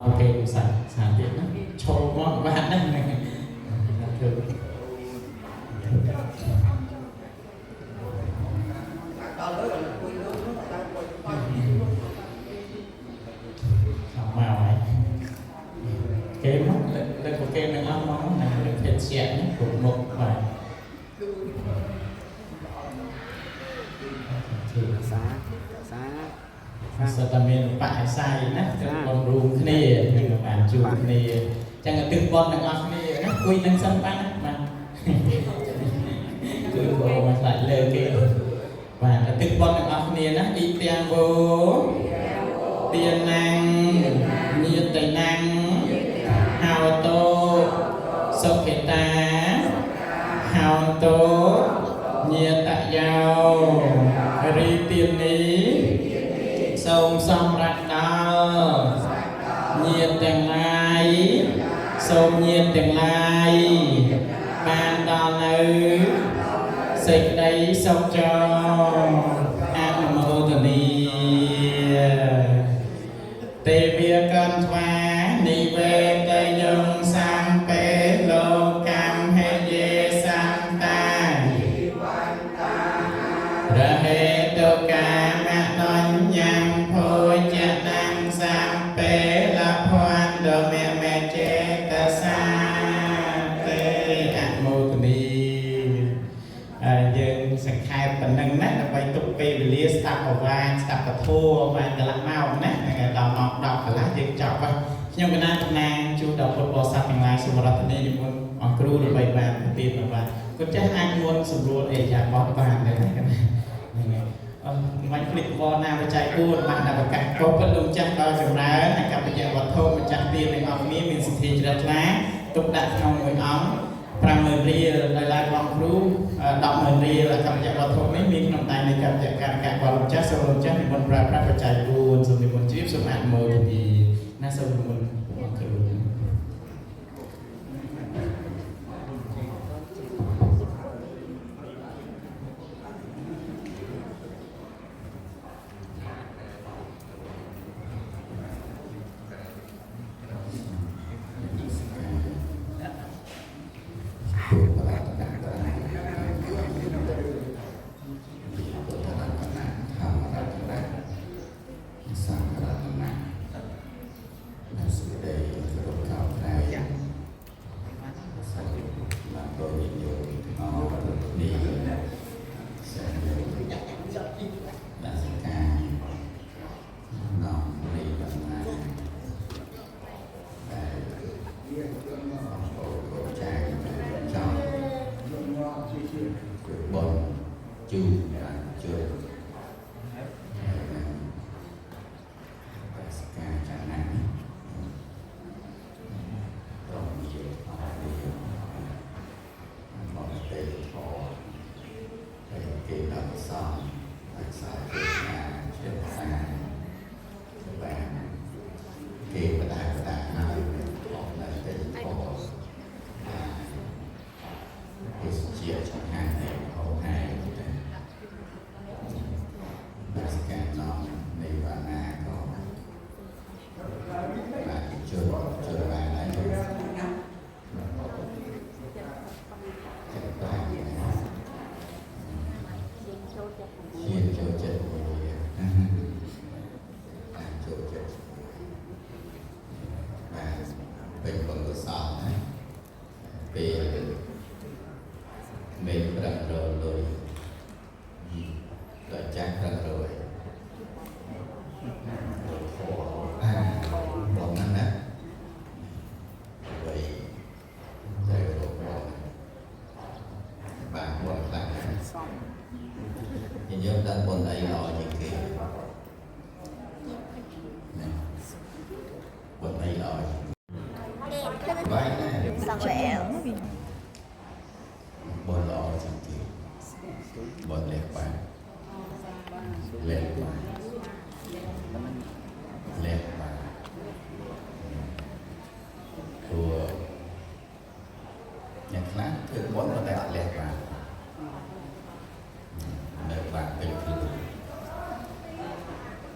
OK សាសាទៀតណាឈោមកបានណាហ្នឹងធ្វើ ខំមកហើយគេមកលើកគេនឹងអស់មកណាលើភេទជានេះគ្រប់មុខបាទ សាសា សតមានបរិស័យណាទៅបំរួមគ្នានឹងបានជួបគ្នាចឹងទិសបនទាំងអស់គ្នាណាគួយនឹងសិនបានបាទគឺបងមកខ្លាចលើគេបាទទិសបនទាំងអស់គ្នាណាអ៊ីទាំងវោទាណាំងញាតិណាំងហៅតោសុខេតាហៅតោញាតយោរីទាននេះ សូមសម្រាប់ដល់ញាតិទាំងឡាយសូមញាតិទាំងឡាយបានដល់នៅសេចក្តីសុខចរអនុមោទនីទេវាកាន់ថ្វានិវេតយងសំពេលោកកម្មហេយេសន្តា រហេតុកាមនញ្ញំភោចនំសំពេលភន្តមេមេចេតសាទេអមោទនីហើយយើងសង្ខេបប៉ុណ្ណឹងណាដើម្បីទុកពេលវេលាស្ដាប់អវាទស្ដាប់ពធបានកន្លះម៉ោងណាហ្នឹងហើយដល់ម៉ោង10កន្លះយើងចប់ហើយខ្ញុំកណាតំណាងជួបដល់ពុទ្ធបរិស័ទទាំងឡាយសូមរតនានិមន្តអង្គគ្រូដើម្បីបានប្រទានអវាទគាត់ចេះអាចមុនសម្រួលអេយ៉ាបោះបានដែរណាកណា ហ្នឹងហើយអឺមិនភ្លេចវណ្ណាបច្ច័យ4បានដល់ឱកាសក៏ពិតលោកចាស់ដល់ចម្រើនអកប្បយវត្ថុម្ចាស់ទានទាំងអស់គ្នាមានសទ្ធាជ្រះថ្លាទុកដាក់ក្នុងមួយអង្គ50000រៀលដោយឡែកបងគ្រូ100,000រៀលអកប្បយវត្ថុនេះមានក្នុងដៃនៃកប្បយការកបលោកចាស់សូមលោកចាស់និមន្តប្រើប្រាស់បច្ច័យ4សូមនិមន្តជ្រាបសូមអនុមោទនាណាសូមនិមន្តបងគ្រូ ពុទ្ធរតនត្រ័យពុទ្ធរតនៈធម្មរតនៈសង្ឃរតនៈដែលសេចក្តីគោរពកោតក្រែងសូមបានប្រញាប់យោទាំងអស់នេះសូមយកដាក់សកានំនៃដំណាដែលបងប្អូនកូនចៅចង់ គឺបនជូនបានជួយហើយនឹងបេសកាចាណានេះត្រង់ជាអរនេះមកទេធរហើយគេដល់សំហើយសាជាណាជាសាបានគេបដាបដាហើយអอกនៅទេធរ ទេសជាចង្ហាន់នៃហោហែទៅបាសកានំនៃវណ្ណាក៏បាទជួយជួយបានហើយចិត្តបានជាចូលចិត្តមួយបានចូលចិត្តបានពេញបុណ្យកុសលណាពេល ក្មេងប្រឹងរលុយដល់ចាស់ប្រឹងរយធေါ်បងហ្នឹងណាអ្វីតែរកបងបានបងខ្លះ សំ យើងដឹងបងអីល្អជាងគេណាបងអីល្អជាងបាយណា Somewhere else. បងល្អជាងគេបងលះបានលះបានលះបានព្រោះអ្នកខ្លះធ្វើបុណ្យប៉ុន្តែអត់លះបាននៅបានពេញខ្លួន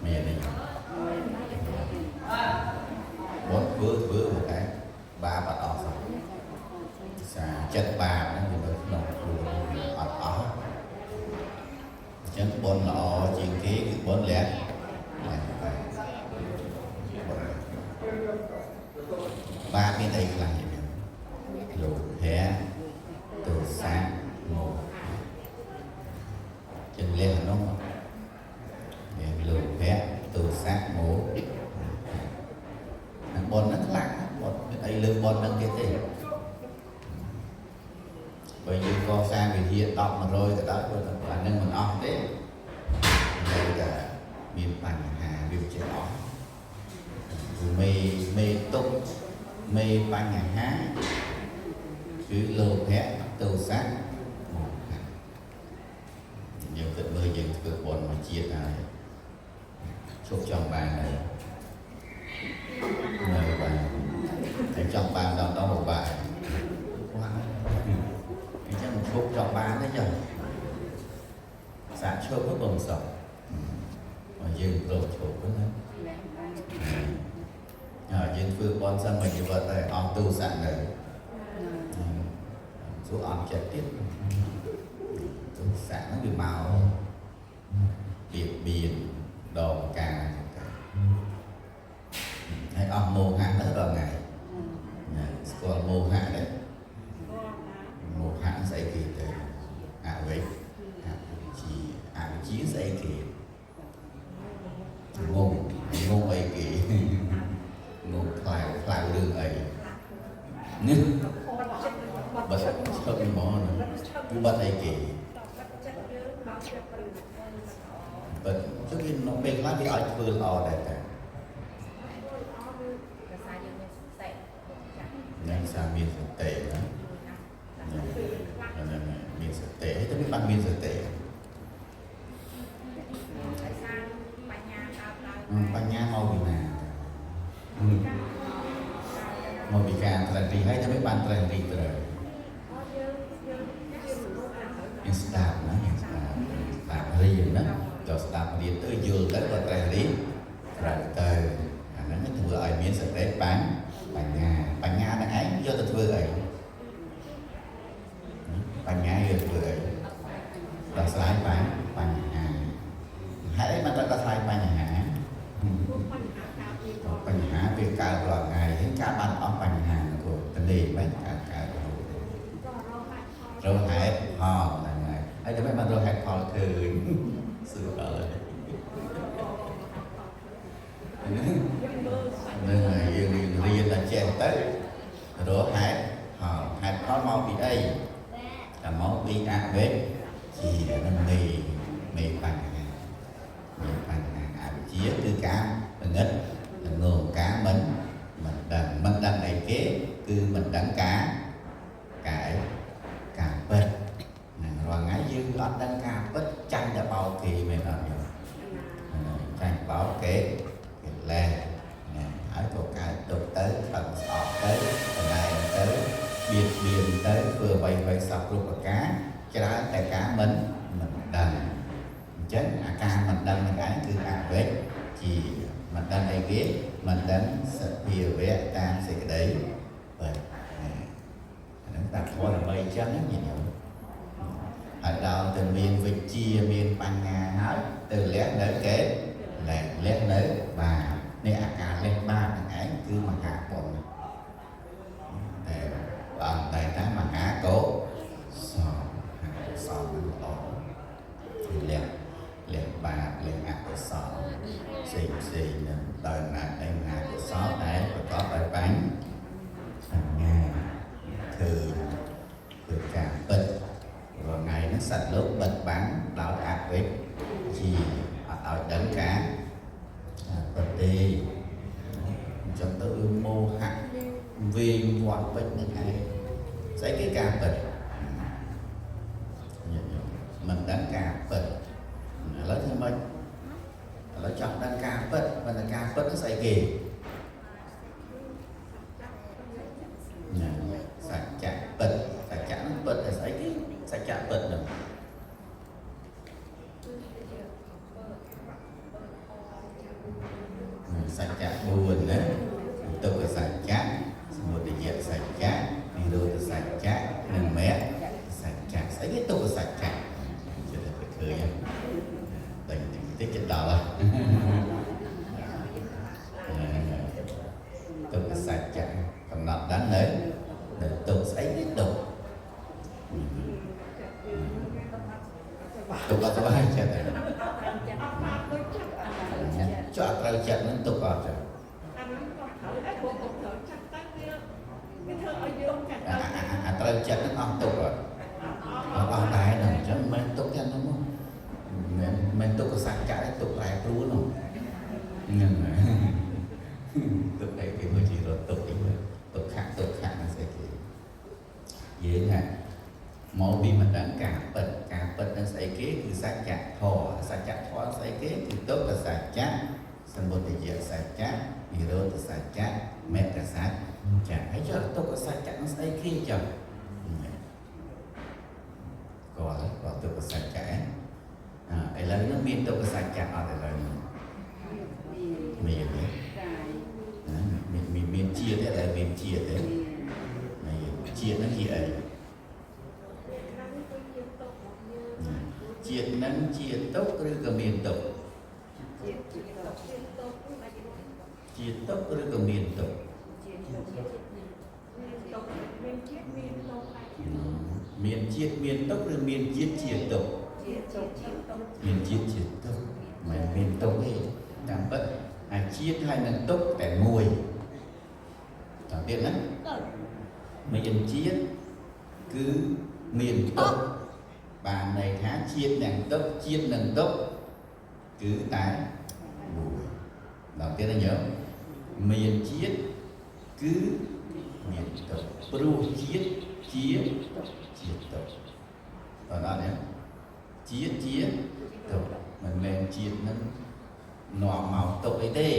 មានអីបុ បុណ្យធ្វើធ្វើមកតែបាបអត់អស់សោះសាចិត្តបាបហ្នឹងវានៅក្នុងខ្លួនអត់អស់អញ្ចឹងបុណ្យល្អជាងគេគឺបុណ្យលះលះបាបបុណ្យបាបមានអីខ្លះយ៉ាងនេះលោភៈទោសៈមោហៈចឹងលះនោះមានលោភៈទោសៈមោហៈនឹងបុណ្យហ្នឹងខ្លាំងណាស់បុណ្យមានអីលើបុណ្យហ្នឹងទៀតទេបើយើងកសាងវិហារ10 100ក៏ដោយព្រោះតែអានឹងមិនអស់ទេនៅតែមានបញ្ហាវាមិនចេះអស់ព្រោះមេមេទុកមេបញ្ហាគឺលោភៈទោសៈមោហៈយើងគិតមើលយើងធ្វើបុណ្យមកជាតិហើយជោគចង់បានហើយនៅបានតែចង់បានដល់ដល់ពិបាកវ៉ាអញ្ចឹងឈប់ចង់បានទេចុះសាកឈប់ទៅបងសោះមកយើងព្រមឈប់ហ្នឹងណាហើយយើងធ្វើបុណ្យសិនមកជីវិតតែអស់ទោសៈនៅសួរអត់ចិត្តទៀតទោសៈហ្នឹងវាមកបៀតបៀនដងការចឹងទៅហើយអស់មោហៈទៅដល់ថ្ងៃណាស្គាល់មោហៈទេមោហៈស្អីគេទៅអវិជ្ជាអវិជ្ជាអវិជ្ជាស្អីគេងងងងអីគេងងខ្លាវខ្លាវរឿងអីនេះបើឈប់មកណាគឺបាត់អីគេបើចុះវានៅពេលខ្លះវាឲ្យធ្វើល្អដែរតែនឹងសាមានសតិណាហ្នឹងមានសតិហើយទៅវាបានមានសតិបញ្ញាមកពីណាមកពីការត្រេះរិះហើយទៅវាបានត្រេះរិះត្រូវយើងស្ដាប់ណាយើងស្ដាប់ស្ដាប់រៀនណាដល់ស្ដាប់រៀនទៅយល់ទៅក៏ត្រេះរិះត្រូវទៅអាហ្នឹងធ្វើឲ្យមានសតិបញ្ញាបញ្ញាហ្នឹងឯងយកទៅធ្វើអីបញ្ញាយកធ្វើអីដោះស្រាយបញ្ហាហេតុអីបានត្រូវដោះស្រាយបញ្ហាបញ្ហាវាកើតរាល់ថ្ងៃហ្នឹងការបានអស់បញ្ហាហ្នឹងគោតលេមិនកើតកើតរហូតរកហេតុផលហ្នឹងហើយហើយតែមិនបានរកហេតុផលឃើញសួរដល់ហ្នឹងហើយយើងរៀនតែចេះទៅរកហេតុផលហេតុផលមកពីអីតែមកពីអវិជ្ជាហ្នឹងមេមេបញ្ហាមេបញ្ហាអវិជ្ជាគឺការងឹតងងការមិនមិនដឹងមិនដឹងអីគេគឺមិនដឹងការការអីការពិតហ្នឹងរាល់ថ្ងៃយើងអត់ដឹងការពិតចាញ់តែបោកគេមែនអត់ញោមចាញ់បោកគេគេលែណាហើយក៏កើតទុកទៅខឹងស្អប់ទៅកន្លែងទៅបៀតបៀនទៅធ្វើអ្វីអ្វីសពគ្រប់ប្រការច្រើនតែការមិនមិនដឹងអញ្ចឹងអាការមិនដឹងហ្នឹងឯងគឺអវិជ្ជាមិនដឹងអីគេមិនដឹងសភាវៈតាមសេចក្តីពិតអាហ្នឹងតែធម៌ដើម្បីអញ្ចឹងណាញាតិញោមហើយដល់ទៅមានវិជ្ជាមានបញ្ញាហើយទៅលះនៅគេលះនៅបាបនេះអាការលះបាបហ្នឹងឯងគឺមហាបុណ្យតែបានតែថាមហាកុសលមហាកុសលហ្នឹងល្អគឺលះលះបាបលះអកុសលផ្សេងផ្សេងនឹងដោយអំណាចនៃមហាកុសលដែលប្រកបដោយបញ្ញាគឺគឺការពិតរាល់ថ្ងៃហ្នឹងសត្វលោកបិទបាំងដោយអវិជ្ជាអត់ឲ្យដឹងការពិតទេអញ្ចឹងទៅវាមោហៈវិញវាន់ពេចនឹងឯងស្អីគេការពិតមិនដឹងការពិតឥឡូវធ្វើម៉េចឥឡូវចង់ដឹងការពិតមិនដឹងការពិតស្អីគេណាសច្ចៈពិតសច្ចៈហ្នឹងពិតតែស្អីគេសច្ចៈពិតហ្នឹងសច្ចៈ4ណាទុក្ខ ទុក្ខសច្ចៈកំណត់ដឹងនៅនៅទុក្ខស្អីទេទុក្ខទុក្ខអត់សប្បាយចិត្តទេចុះអត់ត្រូវចិត្តនឹងទុក្ខអត់ទេអាអាត្រូវចិត្តនឹងអស់ទុក្ខអត់អត់អស់ដែរនឹងអញ្ចឹងមិនមែនទុក្ខទេហ្នឹងមិនមែនទុក្ខសច្ចៈទេទុក្ខប្រែប្រួលនោះហ្នឹងទុក្ខអីគេមកជារត់ទុក្ខអីទុក្ខៈទុក្ខៈហ្នឹងស្អីគេយើងហាមកពីមិនដឹងការពិតការពិតនឹងស្អីគេគឺសច្ចៈធម៌សច្ចៈធម៌ស្អីគេគឺទុក្ខសច្ចៈសមុទយសច្ចៈនិរោធសច្ចៈមគ្គសច្ចៈហើយចុះទុក្ខសច្ចៈនឹងស្អីគេចុះគាត់គាត់ទុក្ខសច្ចៈឥឡូវនេះមានទុក្ខសច្ចៈអត់ឥឡូវនេះមានទេមានមានមានជាតិទេតែមានជាតិទេមានជាតិហ្នឹងជាអីជាតិហ្នឹងជាទុក្ខឬក៏មានទុក្ខជាទុក្ខឬក៏មានទុក្ខមានជាតិមានទុក្ខឬមានជាតិជាទុក្ខមានជាតិជាទុក្ខមិនមានទុក្ខទេតាមពិតអាជាតិហើយនឹងទុក្ខតែមួយតើទៀតណាមានជាតិគឺមានទុក្ខបានន័យថាជាតិនិងទុក្ខជាតិនិងទុក្ខគឺតែមួយដល់ទៀតណាញោមមានជាតិគឺមានទុក្ខព្រោះជាតិជាជាទុក្ខតើអត់ទេជាតិជាទុក្ខមិនមែនជាតិនឹងនាំមកទុក្ខអីទេ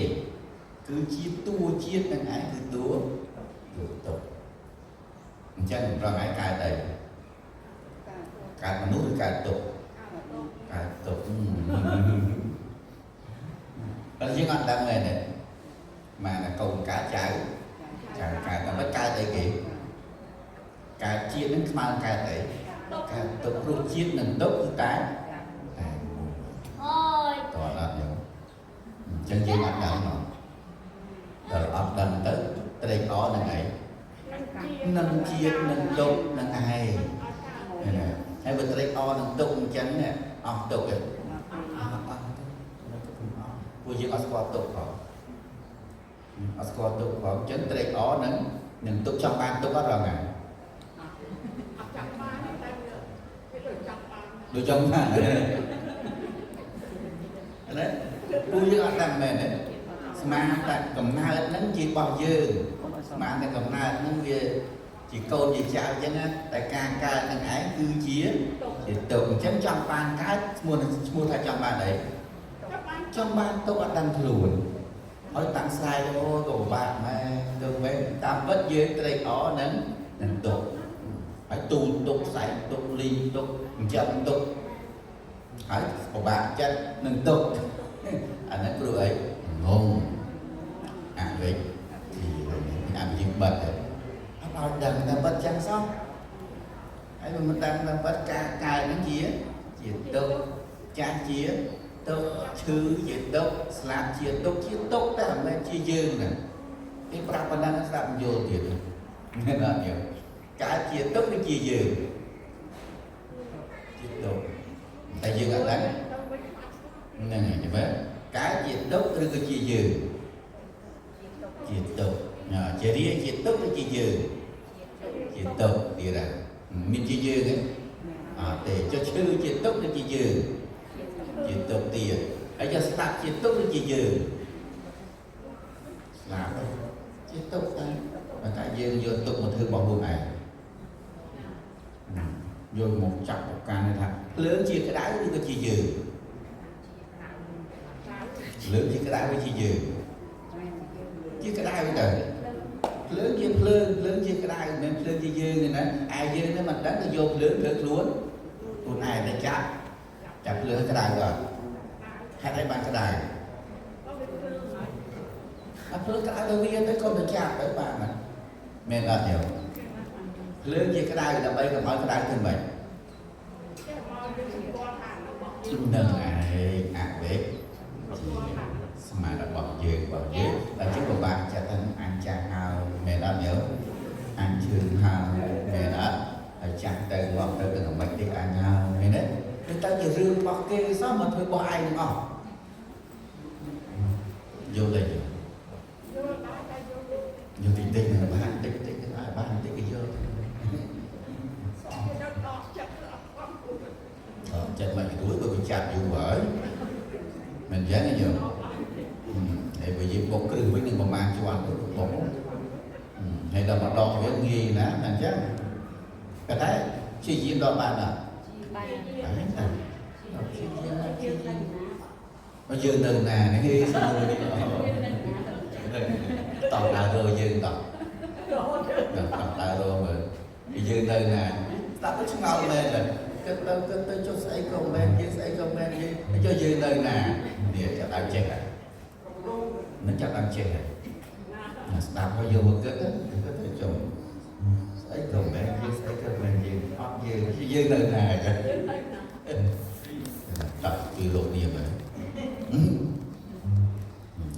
គឺជាតួជាតិនឹងឯងគឺតួតួទុក្ខអញ្ចឹងប្រហែលកើតអីកើតមនុស្សឬកើតទុក្ខកើតទុក្ខបើយើងអត់ដឹងទេណាមកតែកូនកើតចៅចៅកើតតែមិនកើតអីគេកើតជាតិនឹងស្មើកើតអីកើតទុក្ខព្រោះជាតិនឹងទុក្ខគឺតែតែមួយ អូយ តើអត់យើងអញ្ចឹងយើងអត់ដឹងមកដល់អត់ដឹងទៅត្រេកអរនឹងអីនឹងជាតិនឹងទុក្ខនឹងឯងហើយបើត្រេកអរនឹងទុក្ខអញ្ចឹងអស់ទុក្ខទេអស់អស់ពួកយើងអត់ស្គាល់ទុក្ខផងអត់ស្គាល់ទុក្ខផងអញ្ចឹងត្រេកអរនឹងនឹងទុក្ខចង់បានទុក្ខអត់រងហ្នឹងដូចចង់បានណាពួកយើងអត់ដឹងមែនទេស្មានតែកំណើតហ្នឹងជារបស់យើងស្មានតែកំណើតហ្នឹងវាជាកូនជាចៅអញ្ចឹងណាតែការកើតហ្នឹងឯងគឺជាជាទុក្ខអញ្ចឹងចង់បានកើតឈ្មោះឈ្មោះថាចង់បានអីចង់បានទុក្ខអត់ដឹងខ្លួនហើយតាំងស្រែកអូក៏ពិបាកម៉ែទៅវិញតាមពិតយើងត្រេកអរនឹងនឹងទុក្ខហើយទូលទុក្ខផ្សែងទុក្ខលីងទុក្ខអញ្ចឹងទុក្ខហើយពិបាកចិត្តនឹងទុក្ខអាហ្នឹងព្រោះអីងងអវិជ្ជាអវិជ្ជាបិទអត់ឲ្យដឹងតែបិទចឹងសោះហើយមិនដឹងតែបិទការកើតហ្នឹងជាជាទុក្ខចាស់ជាទុក្ខឈឺជាទុក្ខស្លាប់ជាទុក្ខជាទុក្ខតែមិនមែនជាយើងហ្នឹងគេប្រាប់ប៉ុណ្ណឹងស្ដាប់យល់ទៀតមែនអត់យើងកើតជាទុក្ខឬជាយើងជាទុក្ខតែយើងអត់ដឹងហ្នឹងហើយមើលកើតជាទុក្ខឬក៏ជាយើងជាទុក្ខជារាជាទុក្ខឬជាយើងជាទុក្ខទៀតហើយមានជាយើងទេអត់ទេចុះឈឺជាទុក្ខឬជាយើងជាទុក្ខទៀតហើយចុះស្លាប់ជាទុក្ខឬជាយើងស្លាប់ជាទុក្ខតែប៉ុន្តែយើងយកទុក្ខមកធ្វើរបស់ខ្លួនឯងយកមកចាប់ប្រកាន់ថាភ្លើងជាក្តៅឬក៏ជាយើងភ្លើងជាក្តៅឬជាយើងជាក្តៅទៅភ្លើងជាភ្លើងភ្លើងជាក្តៅមិនមែនភ្លើងជាយើងទេណាឯយើងនេះមិនដឹងទៅយកភ្លើងធ្វើខ្លួនខ្លួនឯងតែចាប់ចាប់ភ្លើងក្តៅអត់ហេតុអីបានក្តៅអត់ភ្លើងក្តៅទៅវាទៅកុំទៅចាប់ទៅបានណាមែនអត់ទេភ្លើងជាក្តៅដើម្បីកុំឲ្យក្តៅទៅមិននឹងឯងអវិជ្ជាស្មានរបស់យើងរបស់យើងតែជាពិបាកចិត្តថាអញចាស់ ហើយមែនអត់ហើយចាស់ទៅងាប់ទៅទៅមិនទេអញហើយមែនទេវាទៅជារឿងរបស់គេសោះមកធ្វើរបស់ឯងទាំងអស់យល់ទេយល់តិចតិចនឹងបានតិចតិចនឹងបានតិចគេយល់អត់ចិត្តមករួចបើវាចាប់យូរហើយមិនអញ្ចឹងទេយល់ហើយបើយើងបុកគ្រឹះវិញនឹងប្រមាណជាន់ទៅបុកហើយដល់មកដកវាងាយណាស់អញ្ចឹងក៏តែជាយាមដល់បានដែរ បាន បានតែដល់ជាយាមជាយាមបើយើងនៅណានេះគេសួរនេះតោះដើររយើងតោះតោះដើររមើលយើងនៅណាស្ដាប់ទៅឆ្ងល់មែនទេគិតទៅគិតទៅចុះស្អីក៏មែនយើងស្អីក៏មែនយើងចុះយើងនៅណានេះចាប់ដើមចេះហើយនឹងចាប់ដើមចេះហើយស្ដាប់ហើយយកមកគិតទៅគិតទៅចុះស្អីក៏មែនយើងស្អីក៏មែនយើងអត់យើងយើងនៅណាចឹងតោះគឺលោកនេះមើល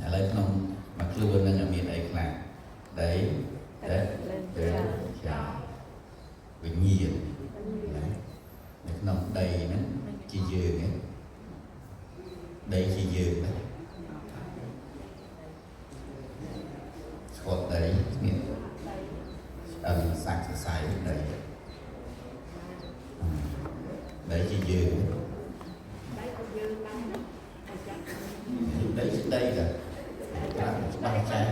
ឥឡូវក្នុងមួយខ្លួននឹងមានអីខ្លះដីទឹកភ្លើងខ្យល់វិញ្ញាណណានៅក្នុងដីហ្នឹងជាយើងហ្នឹងដីជាយើងណាស្គាល់ដីនេះឆ្អឹងសាច់សរសៃដីដីជាយើងដីជាដីតាច្បាស់ចែង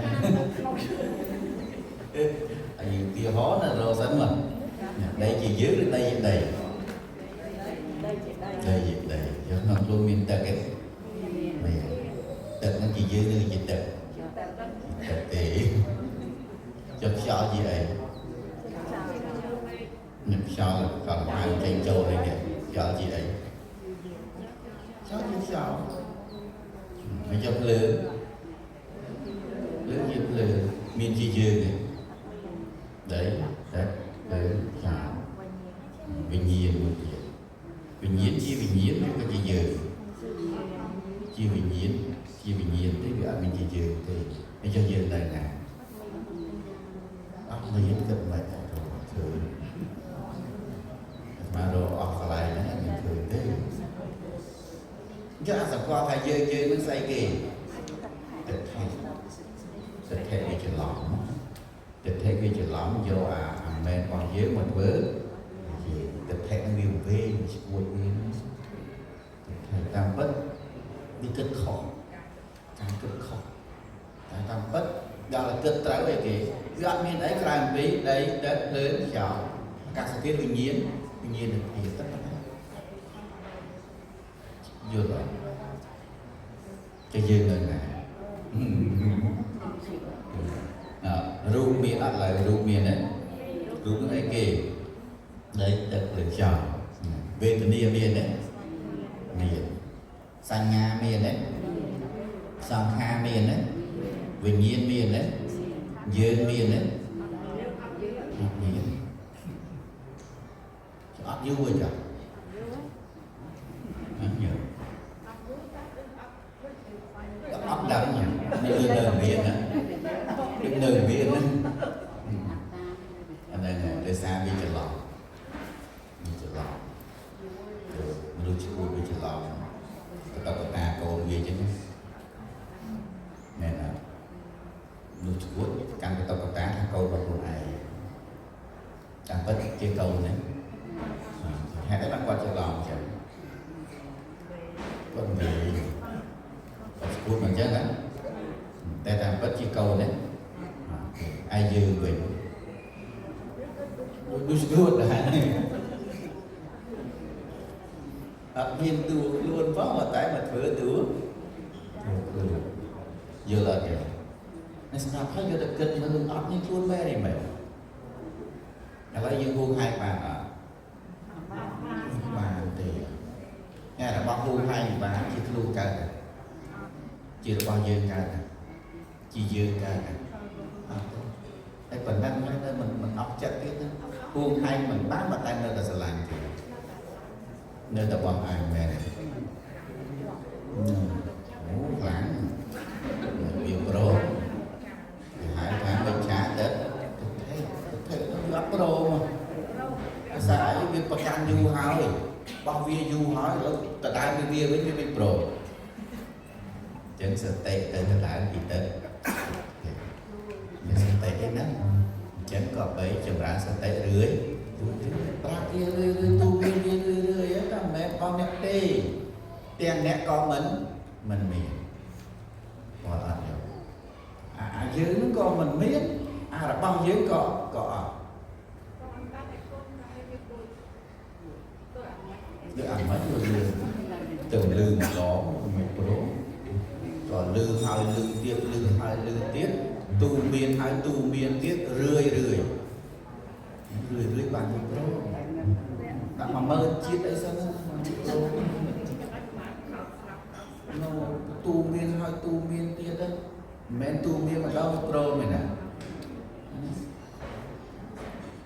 អាយទីហោណារកសិនមកដីជាយើងឬដីជាដីដីជាដីយកក្នុងខ្លួនមានទឹកទេមានទឹកហ្នឹងជាយើងឬជាទឹកទឹកទេចុះខ្យល់ជាអីនឹងខ្យល់ក៏ហៅចេញចូលនេះខ្យល់ជាអីខ្យល់ជាខ្យល់ហើយចុះភ្លើងភ្លើងជាភ្លើងមានជាយើងទេដីទឹកភ្លើងខ្យល់វិញ្ញាណមួយទៀតវិញ្ញាណជាវិញ្ញាណឬក៏ជាយើងជាវិញ្ញាណជាវិញ្ញាណទេវាអត់មានជាយើងទេហើយចុះយើងនៅណាអត់មានគិតមិនដែរឃើញអាត្មារកអស់កន្លែងហ្នឹងអត់មានឃើញទេយកអសកលថាយើងយើងនឹងស្អីគេទឹកថេទឹកថេវាច្រឡំទឹកថេវាច្រឡំយកអាអាមែនរបស់យើងមកធ្វើយើងទឹកថេហ្នឹងវាវែងឈួតវាទឹកថេតាមពិតវាគិតខុសការគិតខុសតែតាមពិតដល់តែគិតត្រូវអីគេវាអត់មានអីក្រៅពីដីទឹកភ្លើងខ្យល់អាកាសធាតុវិញ្ញាណវិញ្ញាណធាតុទឹកប៉ុណ្ណាយល់អត់ចេះយើងនៅណាអរូបមានអត់ឡើយរូបមានទេរូបហ្នឹងអីគេដីទឹកភ្លើងខ្យល់វេទនាមានទេមានសញ្ញាមានទេសង្ខារមានទេវិញ្ញាណមានទេយើងមានទេអត់មានអត់យូរទេចាអត់យូរអត់ដឹងញ៉ាំនៅនៅមានណានៅមានណាអាហ្នឹងដោយសារវាច្រឡំវាច្រឡំមនុស្សឈួតវាច្រឡំតកតាកូនវាចឹងមែនអត់មនុស្សឈួតកាន់តកតាថាកូនរបស់ខ្លួនឯងតាមពិតជាកូនហ្នឹងហេតុអីបានគាត់ច្រឡំចឹងគាត់និយាយគាត់ឈួតមិនចឹងណាតែតាមពិតជាកូនហ្នឹងឯយើងវិញដូចស្រួតដែរអត់មានតួខ្លួនផងតែមកធ្វើតួខ្លួនយល់អត់ទេនេះស្រាប់ហើយយកទៅគិតមើលអត់មានខ្លួនមែនទេមែនឥឡូវយើងហួងហែកបានអត់បានទេតែរបស់ហួងហែកបានជាខ្លួនកើតជារបស់យើងកើតជាយើងកើតអត់ទេតែប៉ុណ្ណឹងហើយនៅមិនអស់ចិត្តទៀតណាហួងហែកមិនបានតែនៅតែស្រឡាញ់ទៀតនៅតែបងឯងមែនទេអូខ្លាំងវាប្រូគេហៅថាមិច្ឆាទឹកទេទេទៅវាអត់ កាន់យូរហើយបោះវាយូរហើយឥឡូវតដើមពីវាវិញវាមិនព្រមចឹងសតិទៅដដើមពីទឹកមានសតិឯហ្នឹងអញ្ចឹងក៏បីចម្រើនសតិរឿយប្រាប់វារឿយរឿយទូវារឿយរឿយតែមិនមែនរបស់អ្នកទេទាំងអ្នកក៏មិនមានបអត់យកអាយើងហ្នឹងក៏មិនមានអារបស់យើងក៏អត់ដូចអាមិនលឺទៅលឺម្ដងមិនព្រមក៏លឺហើយលឺទៀតលឺហើយលឺទៀតទូមានហើយទូមានទៀតរឿយរឿយរឿយរឿយបានទៅព្រមដាក់10000ជាតិអីសិននៅទូមានហើយទូមានទៀតហ្នឹងមិនមែនទូមានម្ដងព្រមទេណា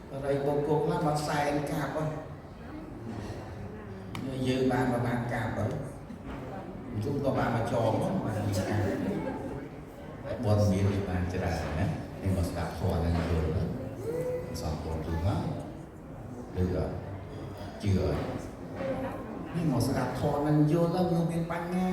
បរិយបុគ្គលខ្លះមកសែនកាប់ហ្នឹងយើងបានមកបានកាប់ហើយជុំក៏បានមកចងបានកាប់បនមានវាបានច្រើនណានេះមកស្ដាប់ធម៌នឹងយល់សំពងយូរហើយឬក៏ជឿនេះមកស្ដាប់ធម៌នឹងយល់แล้วនឹងមានបញ្ញា